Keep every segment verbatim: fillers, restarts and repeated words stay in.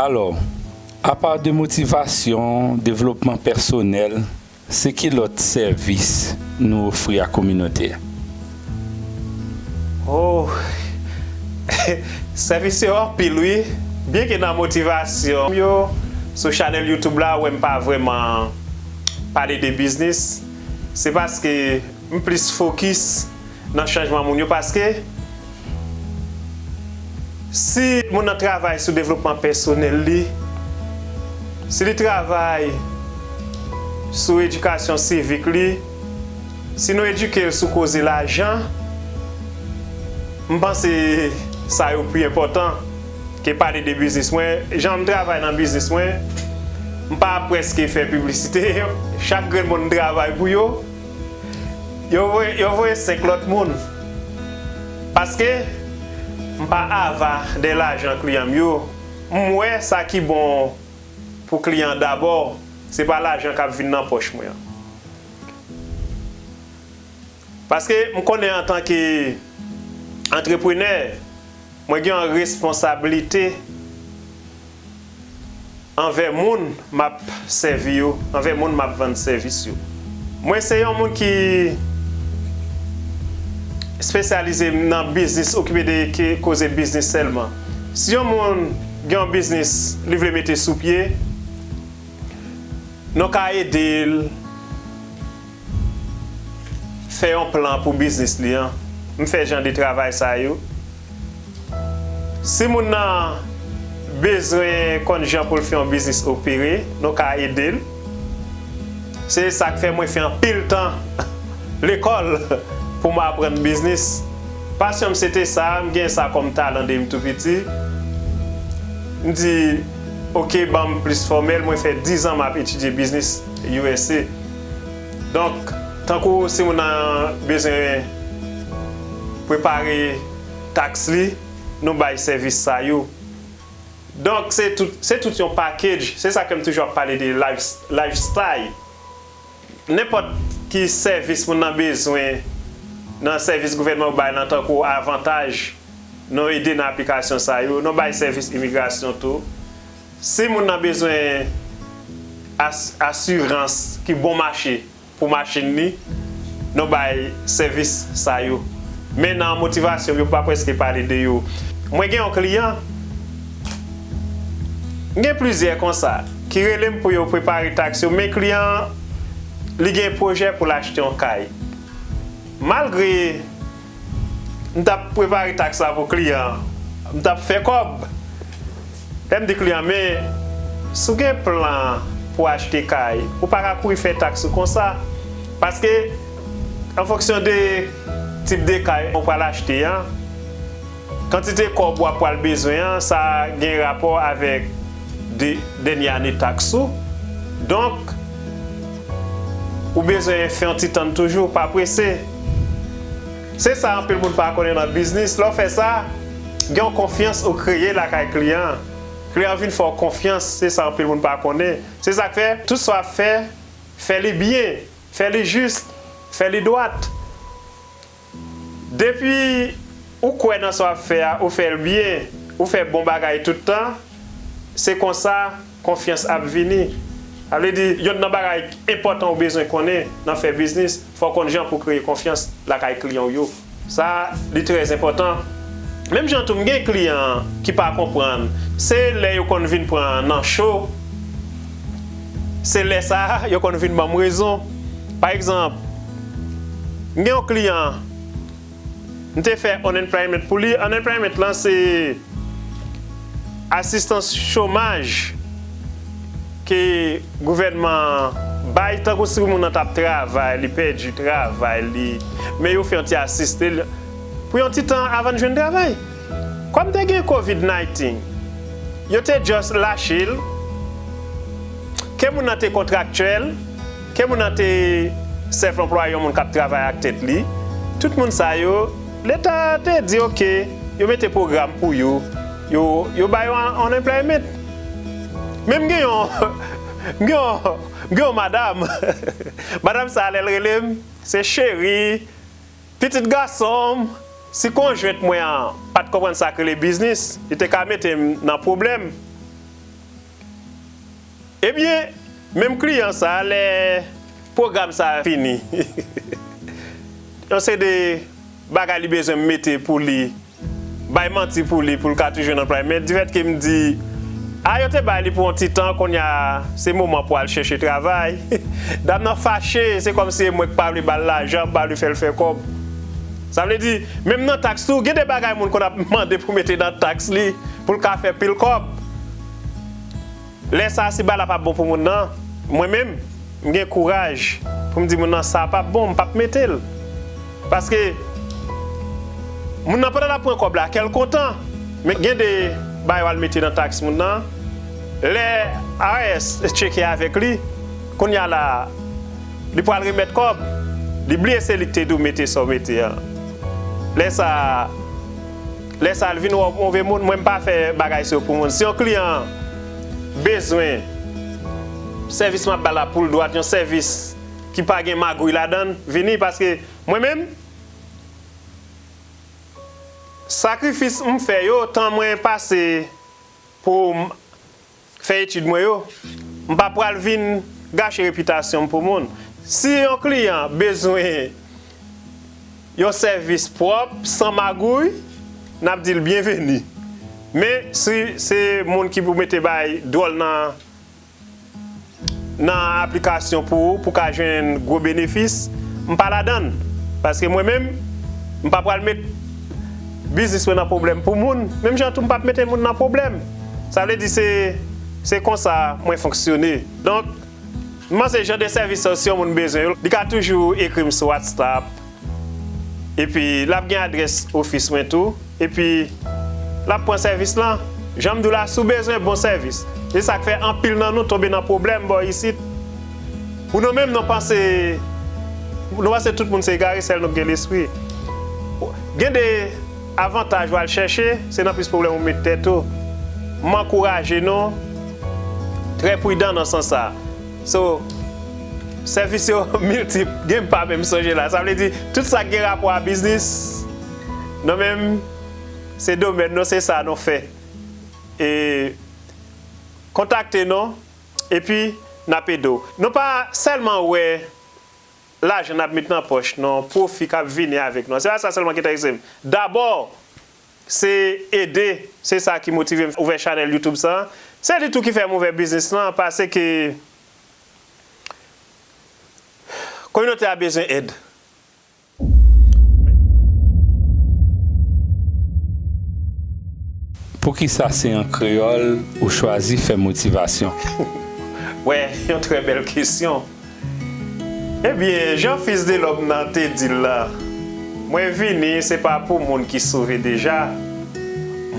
Alò, apa de motivasyon, devlopman pèsonèl, se ki lòt sèvis nou ofri a kominote a? Oh, sèvis yo anpil wi. Byenke nan motivasyon yo, sou chanèl YouTube la, ou wè m pa vrèman pale de biznis. Se paske m plis fokis nan chanjman moun yo, paske si moun nan travay sou devlopman pèsonèl li, si li travay sou edikasyon sivik li, si nou edike l sou koze lajan, m panse sa yo pi enpòtan ke pale de biznis mwen. Jan m travay nan biznis mwen, m pa prèske fè piblisite. Chak grenn moun m travay pou yo, yo voye, yo voye senk lòt moun. Paske m pa ava de lajan kliyan m yo. M wè sa ki bon pou kliyan an dabò, se pa lajan k ap vin nan pòch mwen an. Paske m konnen antanke antreprenè, mwen gen yon responsablite anvè moun m ap sèvi yo, anvè moun m ap vann sèvis yo. Mwen se yon moun ki espesyalize nan biznis, okipe de ke koze biznis sèlman. Si yon moun gen yon biznis li vle mete sou pye, nou ka ede l fè yon plan pou biznis li an. M fè jan de travay sa yo. Si moun nan bezwen konn jan pou l fè yon biznis opere, nou ka ede l. Se sa k fè mwen fè anpil tan lekòl pou m aprann biznis. Pasyon m se te sa, m gen sa kòm talan de m tou piti. M di, oke, ban m plis fòmèl, mwen fè dizan m ap etidye biznis U S A. Donk, tankou si moun nan bezwen prepare taks li, nou bay sèvis sa yo. Donk, se tout, se tout yon package. Se sa ke m toujou ap pale de life, lifestyle. Nenpòt ki sèvis moun nan bezwen nan sèvis gouvènman yo bay lan, tankou avantaj, nou ede nan aplikasyon sa yo, nou bay sèvis imigrasyon tou. Si moun nan bezwen as, asirans ki bon mache pou machin li, nou bay sèvis sa yo. Men nan motivasyon m yo, m pa prèske pale de yo. Mwen gen yon kliyan, m gen plizyè konsa, ki rele m pou yo prepare taks yo, men kliyan an, li gen pwojè pou l achte yon kay. Malgre m t ap prepare taks la pou kliyan an, m t ap fè kòb. Lè m di kliyan, men si w gen plan pou achte kay, ou pa ka kouri fè taks ou konsa. Paske, an fonksyon de tip de kay ou pral achte an, kantite kòb w ap pral bezwen an, sa gen rapò avèk de, dènye ane taks ou. Donk, ou bezwen fè yon ti tann toujou, pa prese. Se sa anpil moun pa konnen nan biznis. Lè w fè sa, gen yon konfyans ou kreye lakay kliyan an. Kliyan an vin fè w konfyans, se sa anpil moun pa konnen. Se sa k fè, tout sa w ap fè, fè li byen, fè li jis, fè li dwat. Depi ou kwè nan sa w ap fè a, ou fè l byen, ou fè bon bagay tout tan, se konsa konfyans ap vini. Sa vle di, yonn nan bagay enpòtan ou bezwen konnen nan fè biznis, fò w konn jan pou w kreye konfyans lakay kliyan w yo. Sa, li trè enpòtan. Menm jan tou, m gen kliyan ki pa konprann. Se lè yo konn vin pran nan cho, se lè sa a, yo konn vin ban m rezon. Pa egzanp, m gen yon kliyan, m te fè unemployment pou li. Unemployment lan se asistans chomaj ke gouvènman an bay, tankou si moun nan t ap travay, li pèdi travay li, men yo fè yon ti asiste l pou yon ti tan avan l jwenn travay. Kòm te gen covid nineteen, yo te just lache l, ke moun nan te kontraktyèl, ke moun nan te self employé, yon moun k ap travay ak tèt li, tout moun sa yo, Leta te di, oke, yo mete pwogram pou yo, yo, yo ba yo un-, unemployment. Men m gen yon, m gen yon, m gen yon madanm, madanm sa a, lè l rele m, se cheri, pitit gason m, si konjwent mwen an pa t konprann sa k rele biznis, li te ka mete m nan pwoblèm. Ebyen, menm kliyan sa a, lè pwogram sa a fini, yon seri de bagay li bezwen m mete pou li, bay manti pou li, pou l ka toujou nan anplwaye. Men difèt ke m di, a, yo te bay li pou yon ti tan, kounye a, se moman pou al chèche travay. Dam nan fache, se kòmsi e mwen k pa vle ba l lajan, m pa vle fè l fè kòb. Sa vle di, menm nan taks tou, gen de bagay moun konn ap mande pou mete nan taks li, pou l ka fè pil kòb. Lè sa a, si bagay la p ap bon pou moun nan, mwen menm, m gen kouraj pou m di moun nan sa p ap bon, m p ap mete l. Paske moun nan, pandan l ap pran kòb la, kè l kontan, men gen de bagay w al mete nan taks moun nan. Lè I R S tcheke avèk li, kounye a la, li pral remèt kòb, li bliye se li k te di w mete sa w mete an. Lè sa a, Lè sa a, l vin wè w move moun, mwen m pa fè bagay sa yo pou moun. Si yon kliyan bezwen sèvis m ap ba l la pou l dwat, yon sèvis ki pa gen magouy ladan l, vini, paske mwen menm, sakrifis m fè yo, tan mwen pase pou m fè etid mwen yo, m pa pral vin gache repitasyon m pou moun. Si yon kliyan bezwen yon sèvis pwòp, san magouy, n ap di l byenveni. Men, si se moun ki pou mete bay dwòl nan, nan aplikasyon pou ou, pou ka jwenn gwo benefis, m pa ladan l. Paske mwen menm, m pa pral met biznis mwen nan pwoblèm pou moun, menm jan tou m p ap mete moun nan pwoblèm. Sa vle di se, se konsa mwen fonksyone. Donk, m panse jan de sèvis sa yo, si yon moun bezwen yo, li ka toujou ekri m sou WhatsApp. Epi, l ap gen adrès ofis mwen tou. Epi, l ap pran sèvis lan. Jan m di w la, si w bezwen bon sèvis. Se sa k fè anpil nan nou tonbe nan pwoblèm bò isit. Pou nou menm, nou panse, nou panse tout moun se egare, sèl nou k gen lespri. Gen de avantaj w al chèche, se nan plis pwoblèm ou met tèt ou. M ankouraje nou, trè pridan nan sans sa. So, sèvis yo miltip, gen m pa menm sonje la. Sa vle di, tout sa k gen rapò a biznis, nou menm, se domèn nou, se sa nou fè. E kontakte nou, epi n ap ede w. Nou pa sèlman wè lajan n ap met nan pòch, non, pwofi k ap vini avèk nou. Se pa sa sèlman ki enterese m. Dabò, se ede, se sa ki motive m ouvè chanèl YouTube sa. Se li tou ki fè m ouvè biznis lan, paske kominote a bezwen èd. Poukisa se an kreyòl ou chwazi fè motivasyon? Wè, yon trè bèl kesyon. Ebyen, jan Fis de Lòm nan te di l la, mwen vini, se pa pou moun ki sove deja.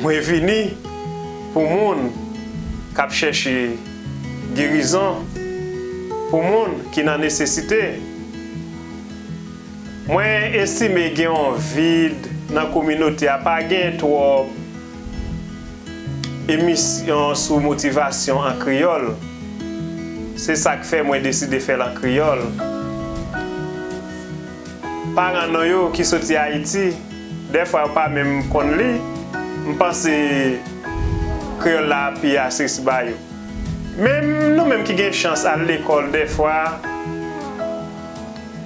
Mwen vini pou moun k ap chèche gerizon, pou moun ki nan nesesite. Mwen estime gen yon vid nan kominote a, pa gen twòp emisyon sou motivasyon an kreyòl. Se sa k fè mwen deside fè l an kreyòl. Paran nou yo ki soti Ayiti, dèfwa yo pa menm konn li, m panse kreyòl la pi aksesib a yo. Men nou menm ki gen chans al lekòl dèfwa,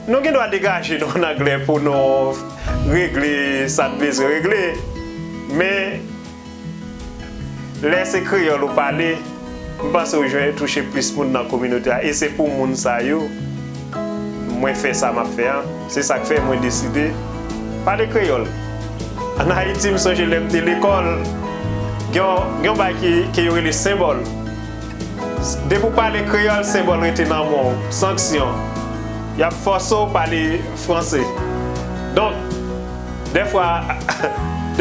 nou gen dwa degaje nou ann anglè pou nou regle sa n bezwen regle. Men, lè se kreyòl ou pale, m panse ou jwenn touche plis moun nan kominote a. E se pou moun sa yo mwen fè sa m ap fè an. Se sa k fè mwen deside pale kreyòl. Ann Ayiti, m sonje lè m te lekòl, gen yon, gen yon bagay ke, ke yo rele senbòl. Depi w pale kreyòl, senbòl rete nan men w. Sanksyon. Y ap fòse w pale franse. Donk, dèfwa,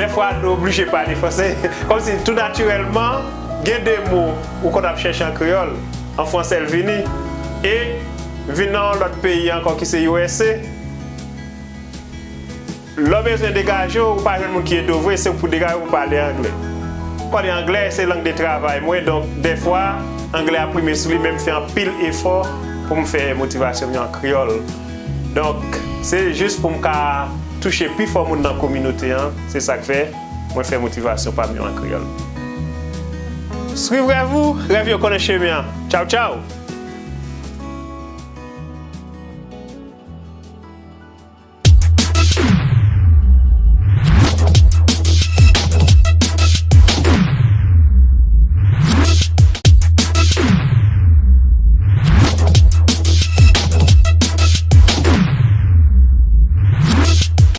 dèfwa nou oblije pale franse. Kòmsi tou natirèlman, gen de mo ou konn ap chèche an kreyòl, an franse l vini. E vin nan yon lòt peyi ankò ki se U S A. Lè w bezwen degaje w, ou pa jwenn moun ki ede w vre, se ou k pou degaje w pou pale anglè. Pale anglè, se lang de travay mwen, donk dèfwa, anglè a prime sou li, men m fè anpil efò pou m fè motivasyon m yo an kreyòl. Donk, se jis pou m ka touche pi fò moun nan kominote an, se sa k fè mwen fè motivasyon pa m yo an kreyòl. Swiv rèv ou, rèv yo konnen chemen an. Tchaw, tchaw!